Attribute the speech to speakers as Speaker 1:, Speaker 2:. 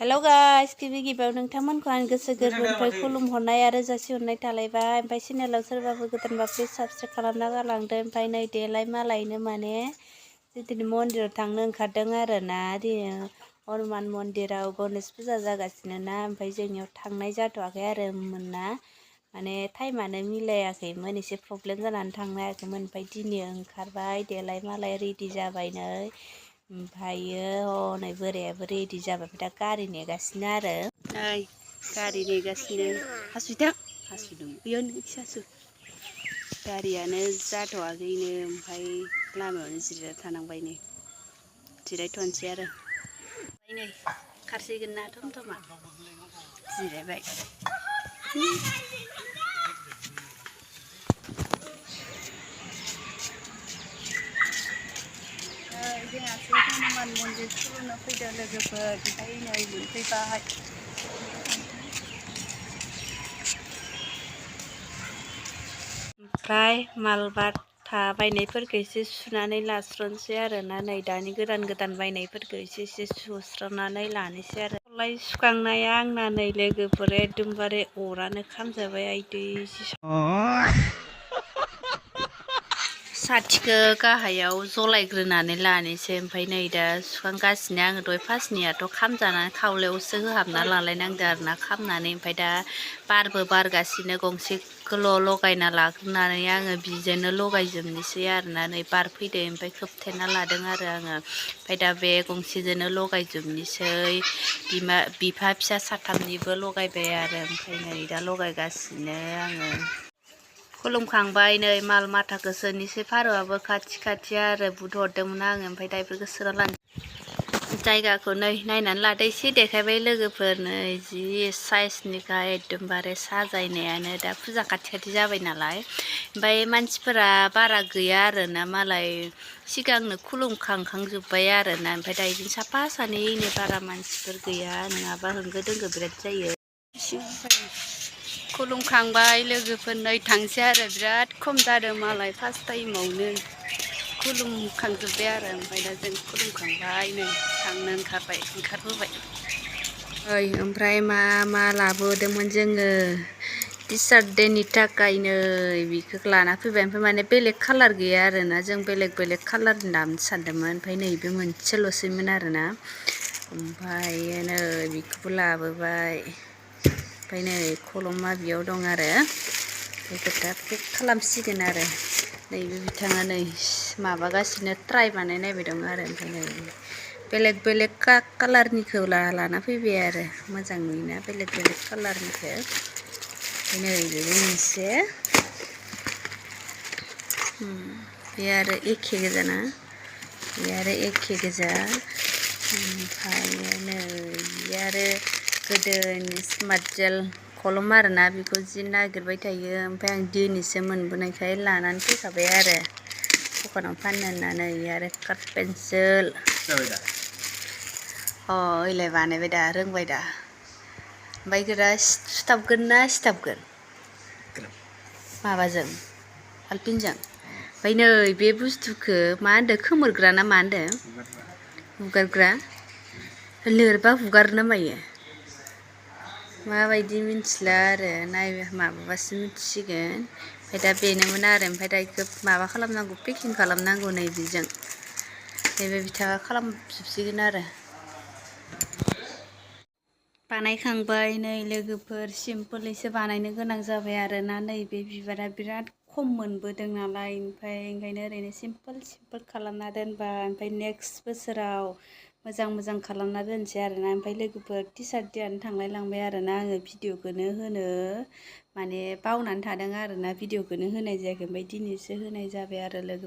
Speaker 1: Hello guys गिबि गिबियाव नोंथांमोनखौ आं गोसो गोरबोनिफ्राय खुलुमहरनाय आरो जासिहरनाय थालायबाय। ओमफ्राय चेनेलाव सोरबाफोर गोदानबा प्लिज साबस्क्राइब खालामना गालांदो। ओमफ्राय नै देलाय मालायनो माने दिनै मन्दिराव थांनो ओंखारदों आरो ना दिनै हनुमान मन्दिराव गणेश फुजा जागासिनो ना। ओमफ्राय जोंनियाव थांनाय जाथ'वाखै आरो मोनना माने टाइमानो मिलायाखैमोन, एसे प्रब्लेम जानानै थांनो हायाखैमोन। ओमफ्राय दिनै ओंखारबाय देलाय मालाय रेडि जाबाय नै। ओमफ्रायो हनै बोरायाबो रेडि जाबाय, दा गारि नेगासिनो आरो नै गारि नेगासिनो। हासुइथां हासुदों बेयावनो एसे हासु। गारियानो जाथ'वाखैनो ओमफ्राय लामायावनो जिरायना थानांबाय नै, जिरायथ'नोसै आरो नै खारसिगोन ना थमथमा जिरायबाय। जोंहासो हनुमान मन्दिर खुलुमनो फैदों लोगोफोर, ओमफ्राय नै मोनफैबाय। ओमफ्राय मालबाथा बायनायफोरखौ एसे सुनानै लास्र'नोसै आरो ना। नै दानि गोदान बायनायफोरखौ एसे सुस्र'नानै लानोसै आरो। सलाय सुखांनाया आंना नै लोगोफोर एकदमबारे अरानो खामजाबाय आइदै। साथिखौ गाहायाव जलायग्रोनानै लानोसै। ओमफ्राय नै दा सुखांगासिनो आङो। दहाय फार्स्टनियाथ' खामजानानै खावलायावसो होहाबना लालायनांदों आरो ना खामनानै। ओमफ्राय दा बारबो बारगासिनो, गंसेखौल' लगायना लाग्रोनानै आङो बिजोंनो लगायजोबनोसै आरो ना। नै बार फैदों ओमफ्राय खोबथेना लादों आरो आङो। ओमफ्राय दा बे गंसेजोंनो लगायजोबनोसै। बिफा फिसा साथामनिबो लगायबाय आरो। ओमफ्राय नै दा लगायगासिनो आङो। खुलुमखांबाय नै माल माथाखौ सोनोसै। फारौआबो खाथि आरो बुद हरदोंमोन आङो। ओमफ्राय दा बेफोरखौ सोना लानो जायगाखौ नै नायनानै लादो, एसे देखायबाय लोगोफोर। नै जि साइसनिखा एकदमबारे साजायनायानो। दा फुजा खाथि जाबाय नालाय ओमफ्राय मानसिफोरा बारा गैया आरो ना, मालाय सिगांनो खुलुमखांजोब्बाय आरो ना। ओमफ्राय दा बिदिनो साफा सानैनो बारा मानसिफोर गैया, नङाबा होंगो दोंगो बिराद जायो। खुलुमखांबाय लोगोफोर नै थांसै आरो। बिराद खम जादों मालाय फार्स्ट टाइमावनो खुलुमखांजोब्बाय आरो। ओमफ्राय दा जों खुलुमखांबाय नै थांनो ओंखारबोबाय। ओमफ्राय मा लाबोदोंमोन जोङो टिचार्स डेनि थाखाय नै बेखौ लाना फैबाय। ओमफ्राय माने बेलेग कालार गैया आरो ना, जों बेलेग कालारनि लाबोनो सानदोंमोन। ओमफ्राय नैबे मोनसेल'सैमोन आरो ना। ओमफ्राय नै बेखौबो लाबोबाय। ओमफ्राय नै खलमा बेयाव दं आरो। बेखौ दा पेक खालामसिगोन आरो। नैबे बिथाङा नै माबागासिनो ट्राइ बानायनायबाय दं आरो। ओमफ्राय नै बेलेग कालारनिखौ लाना फैबाय आरो। मोजां नुयोना बेलेग कालारनिखौ। नै बेबो मोनसे, बे आरो एखे गोजाना, बे आरो एखे गोजा। ओमफ्राय नै बे आरो गोदोनि स्मार्ट जेल कलम आरो ना, बेखौ जि नागिरबाय थायो। ओमफ्राय आं दिनैसो मोनबोनायखाय लानानै फैखाबाय आरो दखानाव फाननो होननानै। आरो काट पेन्सिल ओइलाय बानायबाय दा, रोंबाय दा। ओमफ्राय गोरा सुथाबगोन ना सिथाबगोन माबाजों बाल्टिंजों। ओमफ्राय नै बे बुस्थुखौ मा होनदों, खोमोरग्रा ना मा होनदों, हुगारग्रा, लिरबा हुगारो ना मायो माबायदि मिथिला आरो। माबाबासो मिथिसिगोन। ओमफ्राय दा बेनोमोन आरो। ओमफ्राय दा बेखौ माबा खालामनांगौ, पेकिं खालामनांगौ नै बेजों। नैबे बिथाङा खालामजोबसिगोन आरो। बानायखांबाय नै लोगोफोर, सिम्पोलैसो बानायनो गोनां जाबाय आरो ना। नैबे बिबारा बिराद खम मोनबोदों नालाय, ओमफ्राय ओंखायनो ओरैनो सिम्पोल खालामना दोनबाय। ओमफ्राय नेक्स्ट बोसोराव मोजां खालामना दोनसै आरो ना। ओमफ्राय लोगोफोर टिचार्स डेआनो थांलाय लांबाय आरो ना, आङो भिडिअखौनो होनो माने बावनानै थादों आरो ना, भिडिअखौनो होनाय जायाखै। ओमफ्राय दिनैसो होनाय जाबाय आरो लोगो।